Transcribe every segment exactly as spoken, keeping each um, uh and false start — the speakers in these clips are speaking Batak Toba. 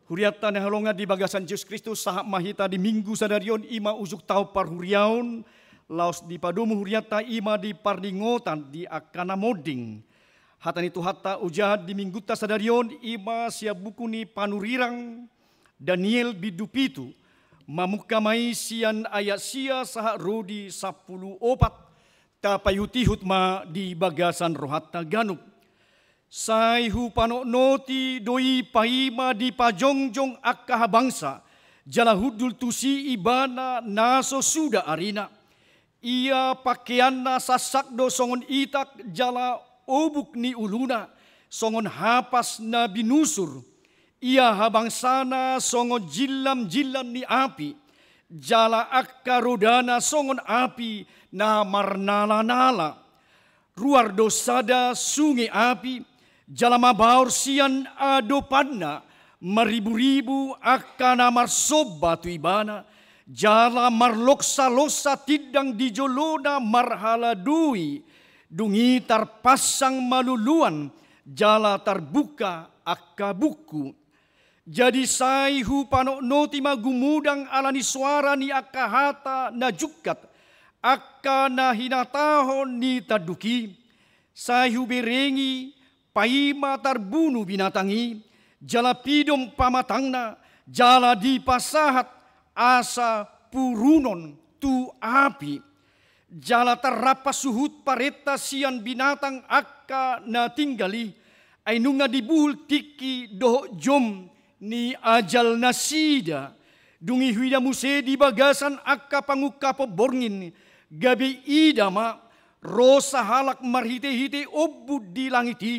Hurianta na hinaholongan di bagasan Jesus Kristus, sahat ma hita di Minggu sadari on, i ma ujung taon parhuriaon, laos dipadomu hurianta i ma di parningotan di angka na monding. Hata ni Tuhanta ojahan di Minggunta sadari on, i ma sian buku ni panurirang Daniel bindu pitu, mamungka ma i sian ayat sia sahat ro di sampulu opat, tapaihutihut ma di bagasan rohanta ganup. Sai hupanotnoti do i paima dipajongjong angka habangsa, jala hundul tusi ibana na so suda arina. Ia pangkeanna sansak do songon itak, jala obuk ni uluna songon hapas na binusur. Ia habangsana songon jillamjillam ni api, jala angka rodana songon api na marnalanala. Ruar do sada sunge api, jala mabaor sian adopanna, mariburibu angka na marsomba tu ibana, jala marloksaloksa tindang di jolona marhaladui. Dung i tarpansang ma luluan, jala tarbuka angka buku. Jadi sai hupanotnoti ma gumodang ala ni soara ni angka hata na jungkat, angka na hinatahon ni tanduk i. Sai huberengi paima tarbunu binatang i, jala pidom pamatangna, jala dipasahat asa purunon tu api. Jala tarrampas suhut parenta sian binatang angka na tinggal i, ai nunga dibuhul tingki dohot jom ni ajal nasida. Dung i huida muse di bagasan angka pangungkapon borngin, gabe ida ma ro sahalak marhitehite ombun di langit i,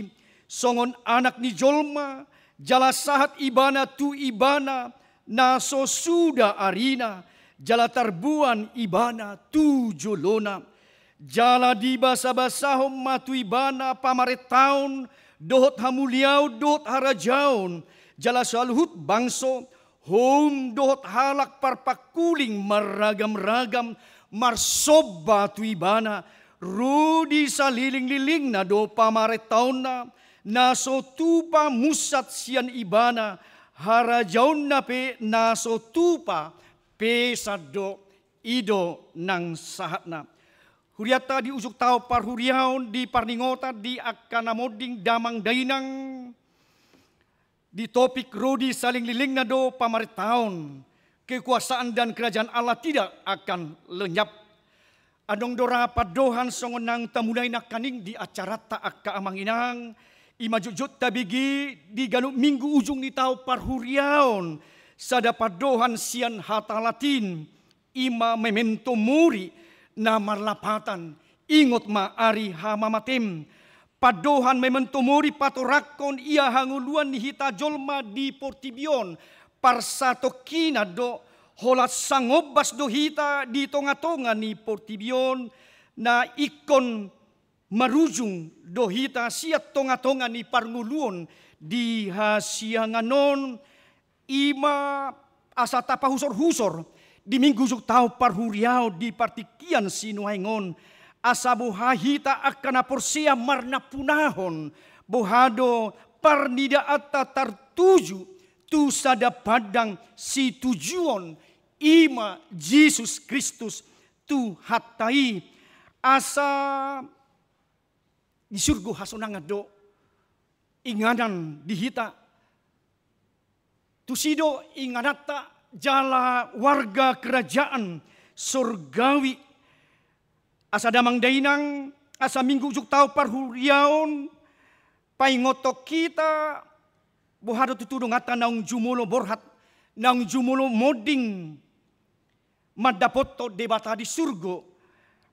songon anak ni jolma, jala sahat ibana tu ibana na so suda arina, jala tarboan ibana tu jolona. Jala dibasabasahon ma tu ibana pamarentaon, dohot hamuliaon, dohot harajaon, jala saluhut bangso, houm dohot halak parpangkuling marragamragam marsomba tu ibana. Ro di salelenglelengna do pamarentaonna, na so tupa munsat sian ibana, harajaonna pe na so tupa pesan do. I do nang sahatna. Hurianta di ujung taon parhuriaon, di parningotan di angka na monding, damang dainang, di topik ro di salelenglelengna do pamarentaon, kekuasaan dan kerajaan Allah tidak akan lenyap. Adong do ra pandohan songon naung tamulai nangkaning di acaranta angka amang inang, i ma jotjot tabege di ganup minggu ujung ni taon parhuriaon, sada pandohan sian hata Latin, i ma memento mori, na marlapatan, ingot ma ari hamamatem. Pandohan memento mori patorangkon ia hangoluan ni hita jolma di portibi on, parsatongkinan do, holan sangombas do hita di tongatonga ni portibi on, na ingkon marujung do hita sian tongatonga ni parngoluon di hasiangan on. I ma asa tapahusorhusor di minggu ujung taon parhuriaon di partingkian sinuaeng on, asa boha hita angka na porsea marnampunahon, boha do parnidaanta tartuju tu sada pandang situjuon, i ma Jesus Kristus Tuhanta i. Asa di surgo hasonangan do inganan di hita. Tusi do ingananta jala warga kerajaan sorgawi. Asa damang dainang, asa minggu ujung taon parhuriaon, paingothon hita, boha do tutu donganta naung jumolo borhat, naung jumolo monding mandapothon Debata di surgo.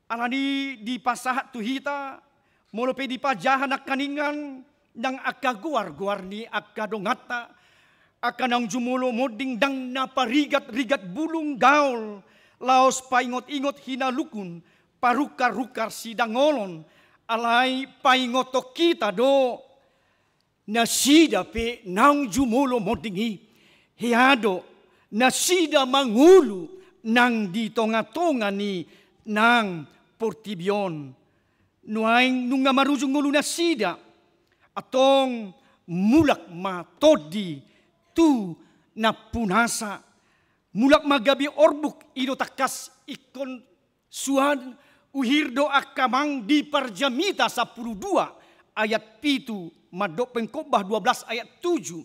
Alani dipasahat tu hita, molo pe dipajaha nangkaningan nang angka goargoar ni angka donganta, angka naung jumolo monding ndang na parigatrigat bulung gaol, laos paingotingot hinalungun, parungkarungkar sidangolon, alai paingothon hita do, nasida pe naung jumolo monding i, hea do nasida mangolu nang di tongatonga ni nang portibi on. Nuaeng nunga marujung ngolu nasida, antong mulak ma tondi tu Nampunasa, mulak ma gabe orbuk, i do tangkas ingkon suan. Uhir do angka amang di Parjamita sampulu dua ayat pitu, mandok Pengkhotbah dua belas ayat tujuh.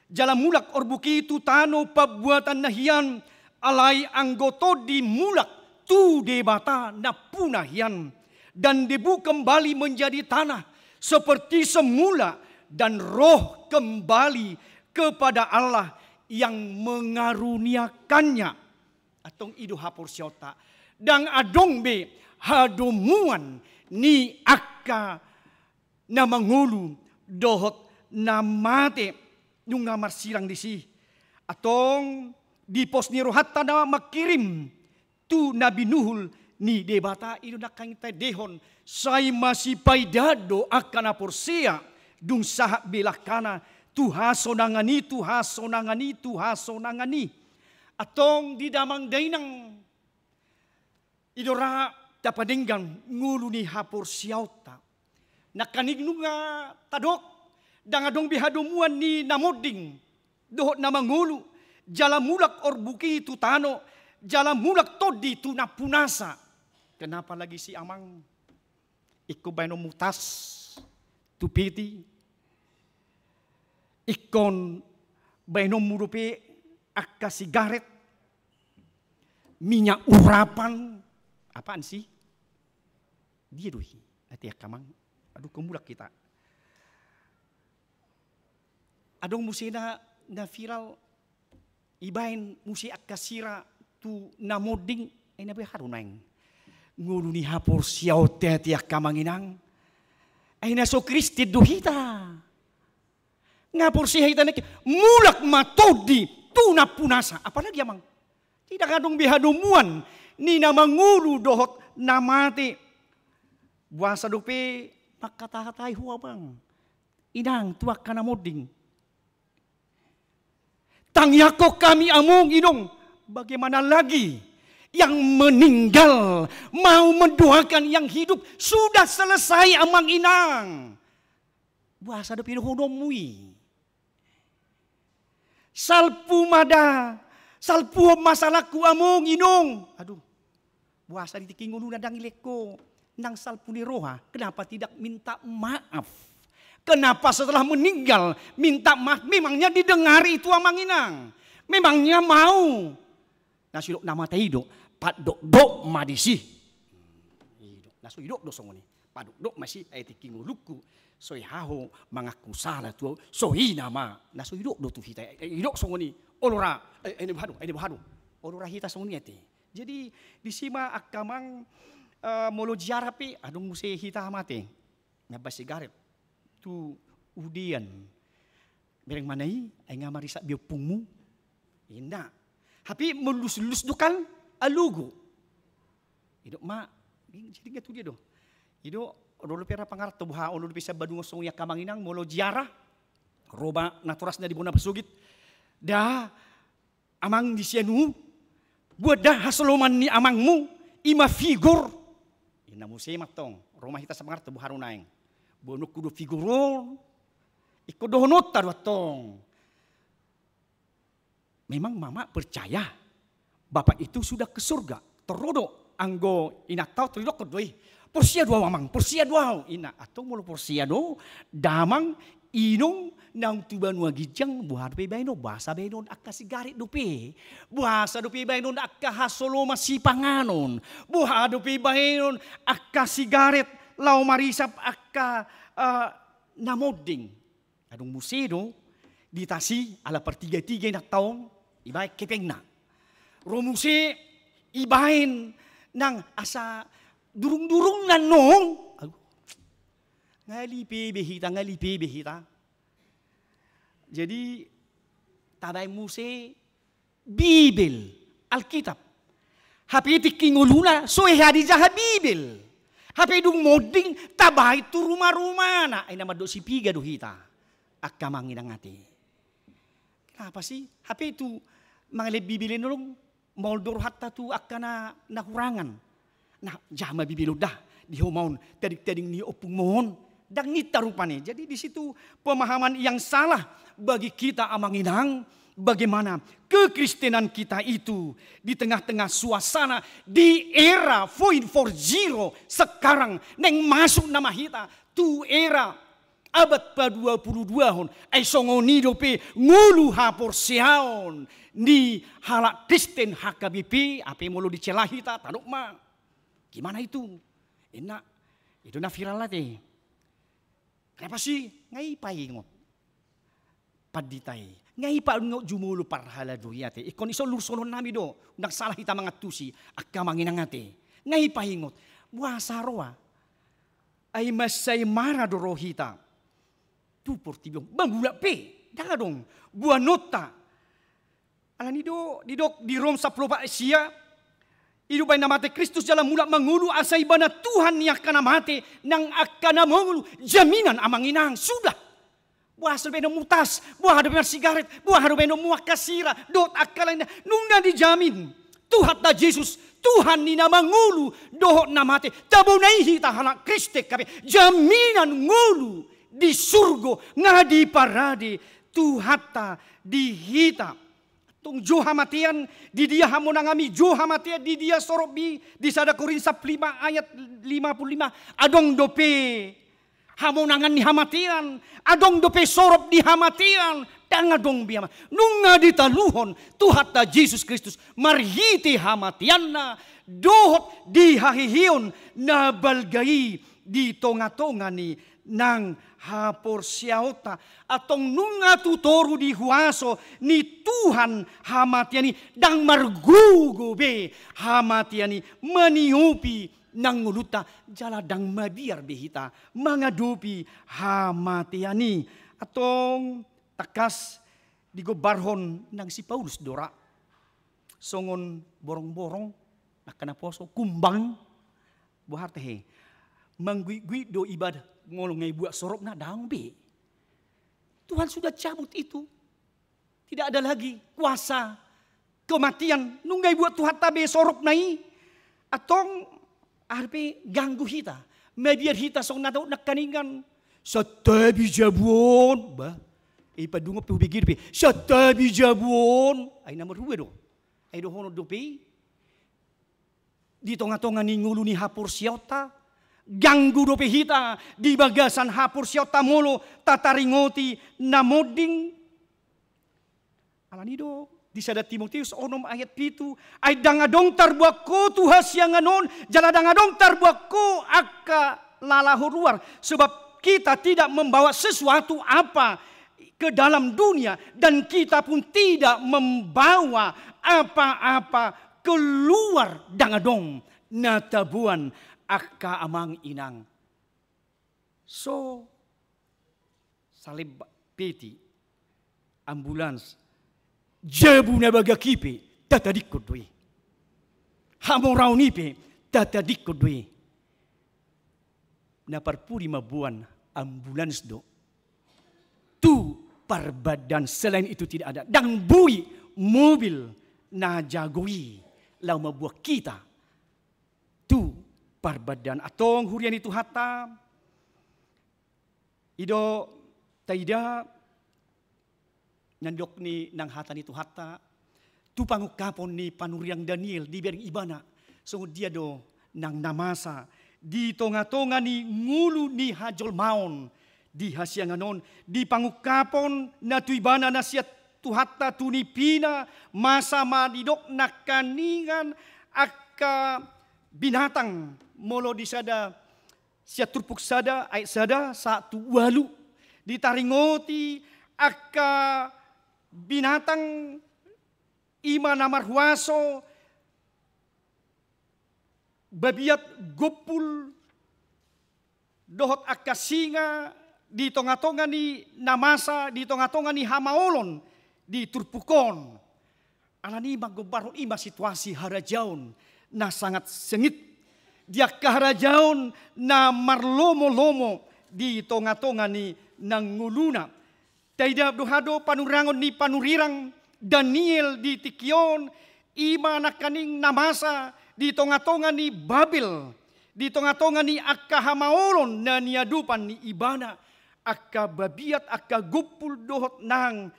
Jala mulak orbuk i tu tano pambuatan na hian, alai anggo tondi mulak tu Debata nampuna hian, dan debu kembali menjadi tanah seperti semula, dan roh kembali kepada Allah yang mengaruniakannya. Antong i do haporseaonta, ndang adong be hadomuan ni angka na mangolu dohot na mate, nunga marsirang disi. Antong di pos ni rohanta na mangkirim tu na binuhul ni Debata, i do na hita endehon, sai masipaidaan do angka na porsea, dung sahat be langkana tu hasonangan i, tu hasonangan i, tu hasonangan i. Antong di damang dainang, i do ra tapadenggan ngolu ni haporseaonta. Nangkaning nunga tadok, ndang adong be hadomuan ni na monding dohot na mangolu, jala mulak orbuk i tu tano, jala mulak tondi tu nampunasa. Kenapa lagi si amang? Ingkon baenonmu tas tu peti, ingkon baenonmu dope angka sigaret, minyak urapan, apaan sih? Dia do i, ate angka amang. Aduh, ingkon mulak hita. Adong muse na, na viral, ibaen muse angka sira tu na monding, ai na beha do naeng ngolu ni haporseaonta, ate angka amang inang. Ai na so Kristen do hita. Nga porsea hita nangkin, mulak ma tondi tu nampunasa. Apalagi amang, ndang adong be hadomuan ni na mangolu dohot na mate. Boasa dope mangkatahatai ho amang inang tu angka na monding? Tangiangkon hami among inong, bagaimana lagi yang meninggal mau mendoakan yang hidup? Sudah selesai amang inang. Boasa dope dohononmu i? Salpu ma da, salpuhon ma salangku among inong. Aduh, boasa di tingki ngoluna ndang dilehon nang salpu ni roha? Kenapa tidak minta maaf? Kenapa setelah meninggal minta maaf? Memangnya didengar itu amang inang? Memangnya mau? Na so didok na mate i do, padokdok ma disi. I do, na so didok do songon i. Padokdok ma disi, ai tingki ngolungku so hea ho mangaku sala tu ahu, so i nama. Na so didok do tu hita, eh, didok songon i. Olo ra, eh, ini boha do, ini boha do. Olo ra hita songon i ate. Jadi disi ma angka amang, eh, molo ziarah pe, adong muse hita mate. Nyamban sigaret tu udean. Bereng ma na i, ai nga marisap be ompungmu? Inda. Hape moluslus do kan alogo. Didok ma, jadi nga tu dia do. I do, olo dope ra pangaranto boha, olo dope sian Badung songon i angka amang inang, molo ziarah, ro ma natorasna di bona pasogit. Da, amang di sian u, boan da hasoloman ni amangmu, i ma figor. Inna muse ma antong, ro ma hita sian pangaranto boha do naeng. Boanonku do figor on. Ingkon dohononta do antong. Memang mama percaya Bapak itu sudah ke surga. Torro do anggo inanta on, torro didokkon do i. Porsea do ahu amang, porsea do ahu. Inna, antong molo porsea do damang, inong naung tu banua ginjang, boha dope baenon, boasa baenon angka sigaret dope? Boasa dope baenon angka hasoloman sipanganon? Boha dope baenon angka sigaret laho marisap angka, eh, na monding? Adong muse do di tasi ala partiga-tiga inanta on, ibaen kepengna. Ro muse ibaen nang asa durung-durung na nong. Aduh. Nga lipe be hita, nga lipe be hita. Jadi tabaen muse Bibel, Alkitab. Hape tingki ngoluna so hea dijaha Bibel. Hape dung monding tabaen tu ruma-rumana. Ai na mandok sipiga do hita angka amang inang ate. Kenapa sih? Hape tu mangalehon Bibel i nang maol do rohanta tu angka na, na hurangan. Nah, jaha ma Bibel on da di homa on, tading-tading ni ompungmon. Ndang ninta rupani. Jadi di situ pemahaman yang salah bagi kita amang inang, bagaimana kekristenan kita itu di tengah-tengah suasana di era foin for zero sekarang, naeng masuk nama hita tu era abad paduapuluduahon, ai songon i dope ngolu haporseaon ni halak Kristen H K B P, hape molo dicela hita, tadok ma. Gimana itu? Enak. Itu na viral ate. Kenapa sih? Nga i paingot pandita i. Nga i paingot jumolo parhalado i ate. Ingkon i so lurus holonnami do. Ndang salah hita mangantusi angka amang inang ate. Nga i paingot. Boasa roa? Ai mansai mara do roha hita tu portibi on. Ba mulak pe, ndang adong boanonta. Alani do didok di Rom sampulu opat ayat sia, i do baen na mate Kristus jala mulak mangolu, asa Ibana Tuhan ni angka na mate nang angka na mangolu. Jaminan amang inang, sudah. Boasa do baenonmu tas, boasa do baenonmu sigaret, boasa do baenonmu angka sira dohot angka lainna, nunga dijamin Tuhanta Jesus, Tuhan ni na mangolu dohot na mate. Tabo na i hita halak Kristen hape, jaminan ngolu di surgo, nga diparade Tuhanta di hita. Tong jo hamatean, di dia hamonanganmi? Jo hamatean, di dia soropmi? Di sada Korint sampulu lima ayat lima puluh lima. Adong dope hamonangan ni hamatean? Adong dope sorop ni hamatean? Ndang adong be, amang. Nunga ditaluhon Tuhanta Jesus Kristus marhite hamateanna dohot di haheheon na balga i di tongatonga ni nang haporseaonta. Antong nunga tu toru di huaso ni Tuhan hamatean i, ndang margogo be hamatean i maniopi nang ngolunta, jala ndang mabiar be hita mangadopi hamatean i. Antong tangkas digombarhon nang si Paulus do ra songon borongborong, angka na poso, kumbang. Boha artina? Mangguitguit do ibadah, molo nga ibuat soropna, ndang be. Tuhan sudah cabut itu. Tidak ada lagi kuasa kematian. Nunga ibuat Tuhanta be soropna i. Antong, aha dope, ganggu hita, mabiar hita songon na tau nangkaningan. Santabi jabu on, bah. I pandungop tu hubege dope. Santabi jabu on. Ai na marhua do. Ai dohonon dope i. Di tongatonga ni ngolu ni haporseaonta, ganggu dope hita di bagasan haporseaonta molo tataringoti na monding. Alani do di sada Timoteus onom ayat pitu, ai ndang adong tarboan ho tu hasiangan on, jala ndang adong tarboan ho angka lala ho ruar, sebab kita tidak membawa sesuatu apa ke dalam dunia, dan kita pun tidak membawa apa-apa keluar. Ndang adong na taboan, angka amang inang. So, salembak, peti, ambulans, jabu na bagak i pe tatadingkon do i. Hamoraon i pe tatadingkon do i. Na parpudi mamboan ambulans do tu parbandaan, selain itu tidak ada. Ndang boi mobil na jago i laho mamboan hita tu parbandaan. Antong huria ni Tuhanta, i do taida na nidok ni nang hata ni Tuhanta tu pangungkapon ni panurirang Daniel, dibereng ibana songon dia do nang na masa di tongatonga ni ngolu ni hajolmaon di hasiangan on, di pangungkapon na tu ibana na sian Tuhanta tu nipina, masa ma didok nangkaningan angka binatang, molo di sada, sian turpuk sada ayat sada sahat tu ualu, ditaringoti angka binatang, i ma na marhuaso, babiat, gompul, dohot angka singa di tongatonga ni na masa, di tongatonga ni hamaolon di turpuk on. Alani i manggombarhon i ma situasi harajaon na sangat sengit di angka harajaon na marlomolomo di tongatonga ni nang ngoluna. Taida do hado panurangon ni panurirang Daniel di tingki on, i ma nangkaning na masa di tongatonga ni Babel, di tongatonga ni angka hamaolon na niadopan ni ibana, angka babiat, angka gompul dohot nang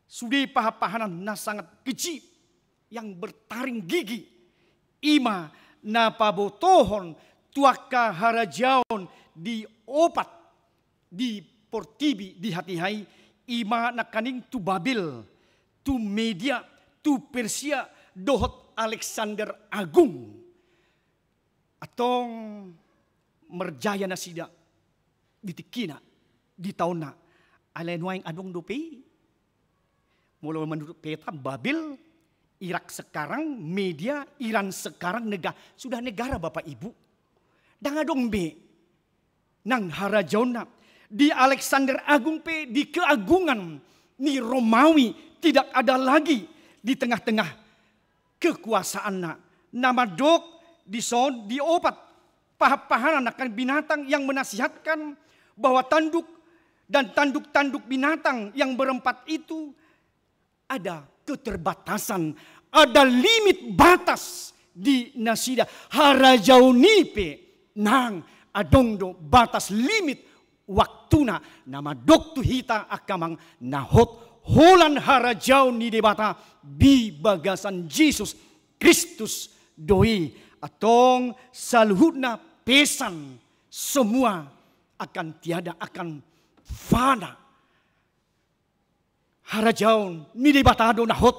Sude pahanpahanan na sangat keji yang bertaring gigi, i ma na pabotohon tu angka harajaon di opat di portibi di hatiha i, i ma nangkaning tu Babel, tu Media, tu Persia, dohot Alexander Agung. Antong marjaya nasida di tingkina, di taonna. Alai nuaeng adong dope i. Molo menurut peta, Babel, Irak sekarang, Media, Iran sekarang, nega-, sudah negara, Bapak Ibu. Ndang adong be nang harajaonna. Di Alexander Agung pe, di keagungan ni Romawi, tidak ada lagi di tengah-tengah kekuasaanna. Na mandok dison di opat pahanpahanan akan binatang yang menasihatkan bahwa tanduk dan tanduk-tanduk binatang yang berempat itu ada keterbatasan, ada limit batas di nasida. Harajaon i pe nang adong do batas, limit waktuna. Na mandok tu hita angka amang, na hot holan harajaon ni Debata di bagasan Jesus Kristus do i. Antong saluhutna pesan, semua akan tiada, akan fana. Harajaon ni Debata do na hot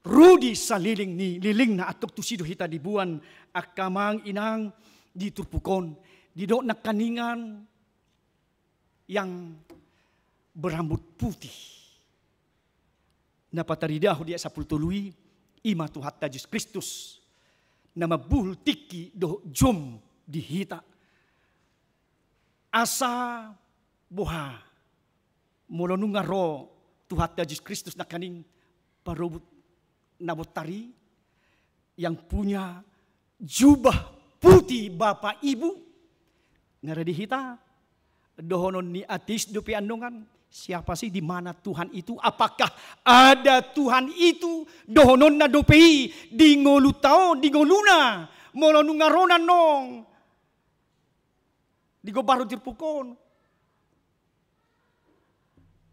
ro di salelenglelengna. Antong tusi do hita diboan angka amang inang di turpuk on, didok nangkaningan yang berambut putih. Na pataridahon di ayat sampulu tolu i, i ma Tuhanta Jesus Kristus, na mambuhul tingki dohot jom di hita. Asa boha molo nunga ro Tuhanta Jesus Kristus nangkaning parobot na bontar i, yang punya jubah putih, Bapak Ibu? Nga ra di hita. Dohonon ni ateis dope annon, siapa sih, di mana Tuhan itu? Apakah ada Tuhan itu? Dohononna dope i di ngolunta on, di ngoluna. Molo nunga ro annon, digombarhon turpuk on,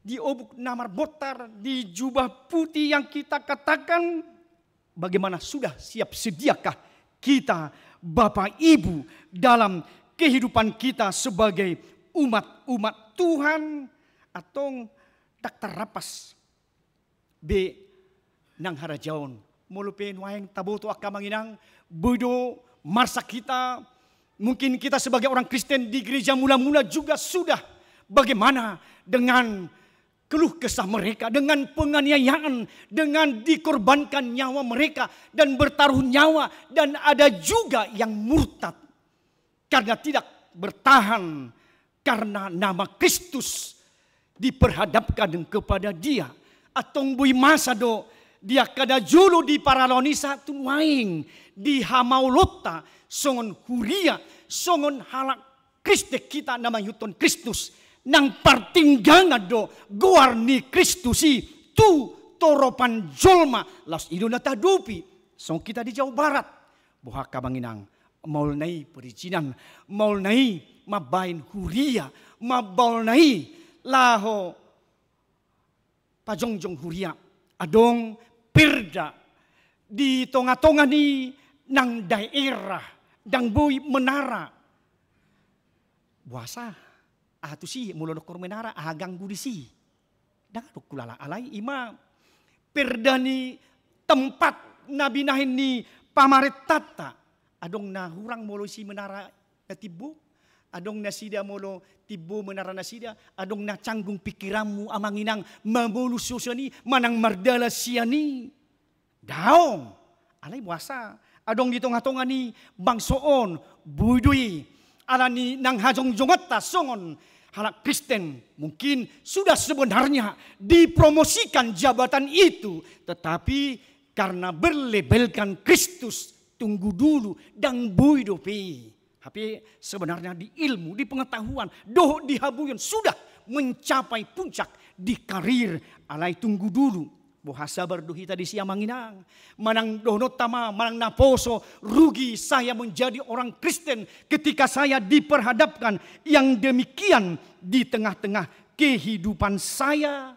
di obuk na marbontar, di jubah putih yang kita katakan, bagaimana, sudah siap sediakah kita, Bapak Ibu, dalam kehidupan kita sebagai umat-umat Tuhan? Antong ndang tarrampas be nang harajaon. Molo pe nuaeng taboto angka amang inang, boi do marsak hita, mungkin kita sebagai orang Kristen di gereja mula-mula juga sudah, bagaimana dengan keluh kesah mereka, dengan penganiayaan, dengan dikorbankan nyawa mereka dan bertaruh nyawa, dan ada juga yang murtad karena tidak bertahan karena nama Kristus diperhadapkan kepada dia. Antong boi masa do di angka na jolo di paralaon i sahat tu nuaeng di hamaolonta songon huria, songon halak Kristen, hita na mangihuthon Kristus, nang partinggangan do goar ni Kristus i tu toropan jolma. Laos i do na tahadopi songon hita di Jawa Barat. Boha angka amang inang, maol na i perizinan, maol na i mambahen huria, maol na i laho pajongjong huria. Adong perda di tonga-tonga ni nang daerah, ndang boi menara. Boasa? Aha tusi molo dokkon menara, aha ganggu disi? Ndang adong hulala, alai i ma perda ni tempat na binahen ni pamarentanta. Adong na hurang molo isi menara na timbo, adong nasida molo timbo menara nasida, adong na canggung pingkiranmu amang inang, mamolus ho sian i manang mardalan sian i? Daong. Alai boasa? Adong di tonga-tonga ni bangso on, boi do i. Alani nang hajongjonganta songon halak Kristen, mungkin sudah sebenarnya dipromosikan jabatan itu, tetapi karena berlabelkan Kristus tunggu dulu, ndang boi dope i. Hape sebenarnya di ilmu, di pengetahuan, dohot di habuion sudah mencapai puncak di karir, alai tunggu dulu. Boha, sabar do hita disi amang inang? Manang dohononta ma, manang naposo, rugi saya menjadi orang Kristen ketika saya diperhadapkan yang demikian di tengah-tengah kehidupan saya?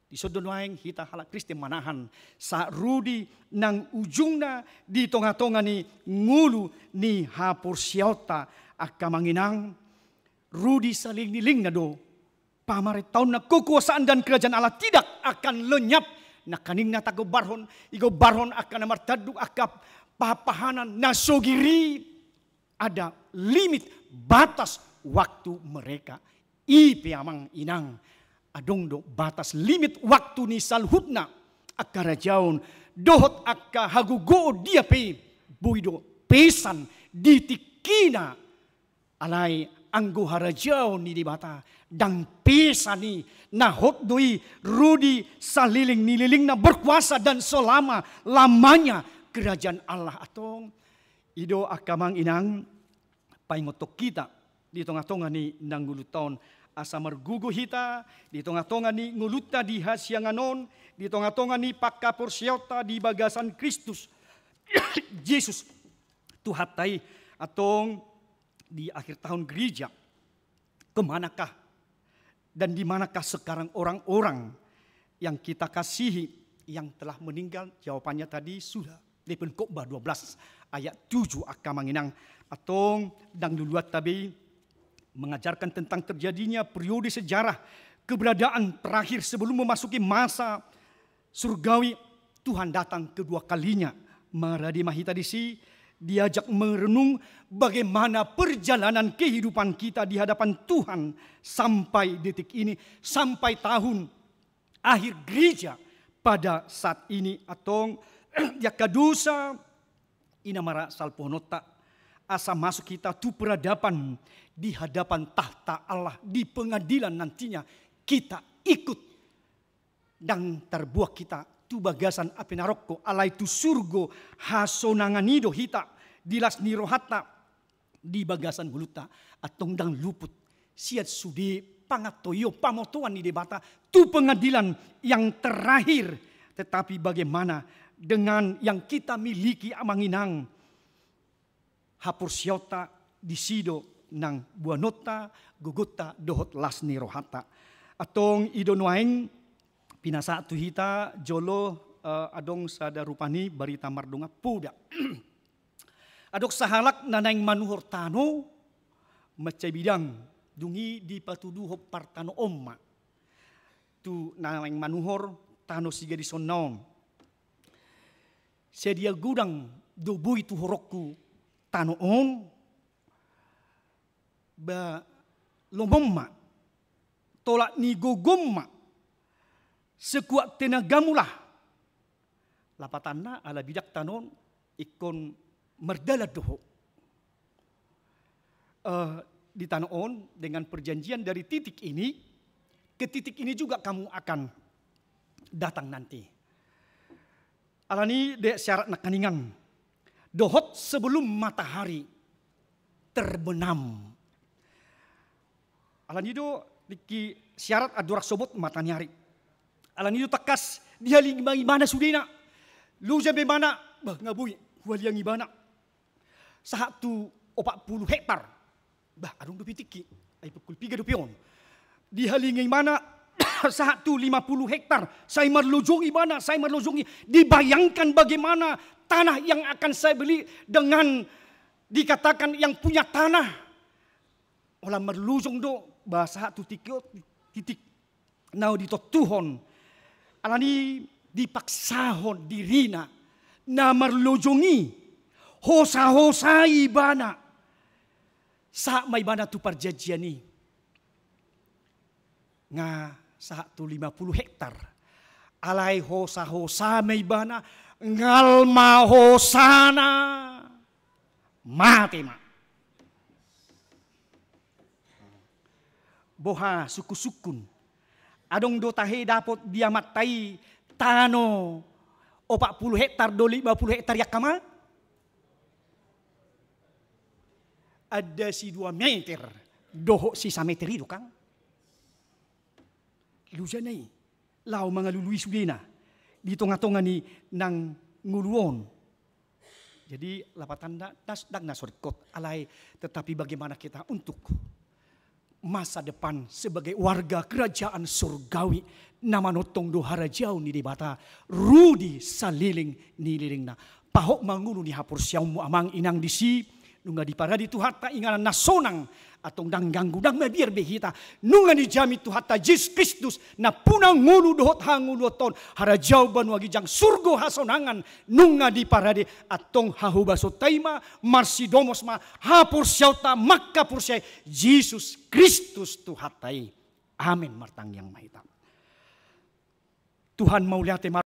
Dison do nuaeng hita halak Kristen manahan sahat rodi nang ujungna di tonga-tonga ni ngolu ni haporseaonta. Angka amang inang, rodi saleleng ni lelengna do pamarentaonna, kekuasaan dan kerajaan Allah tidak akan lenyap. Nangkaning na tagombarhon, igombarhon angka na martanduk, angka pahanpahanan na so giri, ada limit batas waktu mereka. I pe amang inang, adong do batas limit waktu ni saluhutna angka harajaon dohot angka hagogoon dia pe, boi do pesan di tingkina. Alai anggo harajaon ni Debata ndang pesan i, na hot do i, rodi saleleng ni lelengna, berkuasa dan selama-lamanya kerajaan Allah. Antong, i do angka amang inang, paingothon hita di tonga-tonga ni na ngolunta on, asa margogo hita di tonga-tonga ni ngolunta di hasiangan on, di tonga-tonga ni panghaporseaonta di bagasan Kristus Jesus Tuhanta i. Antong, di akhir tahun gereja, kemanakah dan di manakah sekarang orang-orang yang kita kasihi yang telah meninggal? Jawabannya tadi sudah di Pengkhotbah dua belas ayat tujuh, angka amang inang. Antong, ndang luluanta be i mengajarkan tentang terjadinya periode sejarah keberadaan terakhir sebelum memasuki masa surgawi, Tuhan datang kedua kalinya. Marade ma hita disi diajak merenung bagaimana perjalanan kehidupan kita di hadapan Tuhan sampai detik ini, sampai tahun akhir gereja pada saat ini. Antong, di angka dosa i na marasalpuhononta, asa masuk hita tu peradaban di hadapan tahta Allah di pengadilan nantinya, kita ikut ndang tarboan hita tu bagasan api narokko, alai tu surgo hasonangan i do hita di las ni rohanta di bagasan ngolunta. Antong, ndang luput sian sude pangantoion, pamotoan ni Debata tu pengadilan yang terakhir. Tetapi bagaimana dengan yang kita miliki, amang inang? Haporseaonta, disi do nang boanonta, gogonta dohot las ni rohanta. Antong, i do nuaeng pinasahat tu hita jolo, eh, adong sada rupa ni barita mardongan poda. Adong sahalak na naeng manuhor tano mansai bidang, dung i dipatuduhon partanoon ma tu na naeng manuhor tano sigadisonna on. Sadia godang do boi tuhoronku tano on? Ba lomom ma, tolap ni gogom ma, sekuat tenagamu lah. Lapatanna, ala bidang tano on ingkon mardalan do ho. Eh, di tano on, dengan perjanjian dari titik ini ke titik ini juga kamu akan datang nanti. Alani i, di syarat nangkaningan, dohot sebelum matahari terbenam. Alani i do tingki syarat andorang so bot mataniari. Alani i do tangkas dihalingi ma ibana sudena. Loja ma ibana, bah, nga boi huhaliangi ibana. Sahat tu opat pulu hektar. Bah, adong dope tingki, ai pukul piga dope on. Dihalingi ibana sahat tu lima pulu hektar. Sai marlojong ibana, sai marlojong i. Dibayangkan bagaimana tanah yang akan saya beli dengan dikatakan yang punya tanah. Holan marlojong do, bah, sahat tu tingki on, titik na ditontuhon. Alani i dipaksahon dirina na marlojong i, hosa-hosai ibana. Sahat ma ibana tu parjanjian i. Nga sahat tu lima pulu hektar. Alai hosa-hosa ma ibana, ngal ma hosana, mate ma. Boha sungkun-sungkun? Adong do tahe dapot di amanta i tano opat pulu hektar do lima pulu hektar i, angka amang? Ada si dua meter dohot si sameter i do, kan? Lojana i laho mangalului sudena di tonga-tonga ni nang ngolu on. Jadi, lapatanna, ndang na so ringkot, alai tetapi bagaimana kita untuk masa depan sebagai warga kerajaan surgawi, na manongtong do harajaon ni Debata ro di saleleng ni lelengna. Pahot ma ngolu ni haporseaonmu amang inang disi, nunga diparade Tuhanta inganan na sonang, antong ndang ganggu, ndang mabiar be hita. Nunga dijamin Tuhanta Jesus Kristus, nampuna ngolu dohot hangoluanton, harajaon banua ginjang, surgo hasonangan, nunga diparade. Antong hahobasonta i ma, marsidomos ma haporseaonta mangkaporseai Jesus Kristus Tuhanta i. Amen. Martangiang ma hita. Tuhan, mauliate ma